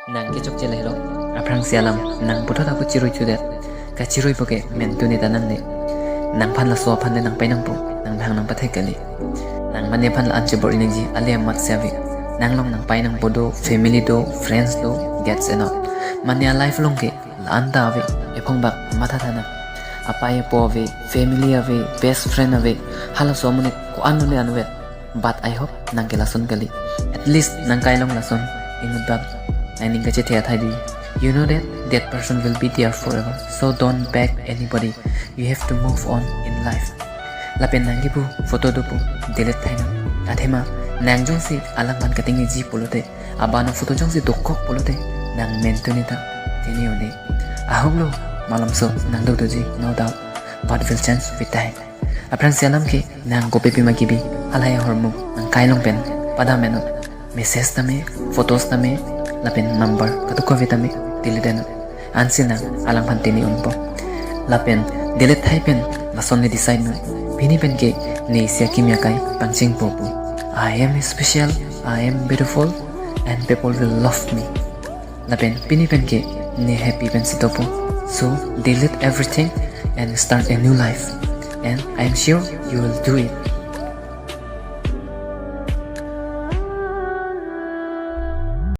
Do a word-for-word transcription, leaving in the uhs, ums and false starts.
Nang kechokche lahelo, aphrangsi alam nang puthot ako chirui chudet. Kachirui poke mentu neta nangne. Nangphan laso aphan le nang pai nangpo, nang bhang nang pathek kali. Nang mane aphan la-an chebor-i nangji ale amat si ave. Nang along nang pai nangpo do, family do, friends do, that's enough. Mane a life along ke la-an ta ave, ephong bak matha tha nang. Apai apo ave, family ave, best friend ave, halaso amonit ko-an lo ne anvet. But I hope nang ke lason kali. At least nang kai along lason inut bak nang ning kachethe athai di. You know that that person will be there forever. So don't beg anybody. You have to move on in life. Lapen nang kipu photo do pu delete thai nang. Athema nang jongsi alangphan katingji pulote, abano photo jongsi dokok pulote, nang mentu neta tini un-e. Ahok lo, malomso nang dokdoji, no doubt. But will change with time. Aphrangsi alam ke nang kopi pima kibi, halahai ahormu nang kai along pen padam ennon. Message tame, photos tame, lapen number kadokave tame delete ennon. Ansi nang alangphan tini unpo. Lapen delete thai pen lason ne decide noi. Pini pen ke ne isi akimi akai pangchengpo pu. I am special, I am beautiful, and people will love me. Lapen pini pen ke ne happy pensi dopo. So delete everything and start a new life. And I am sure you will do it.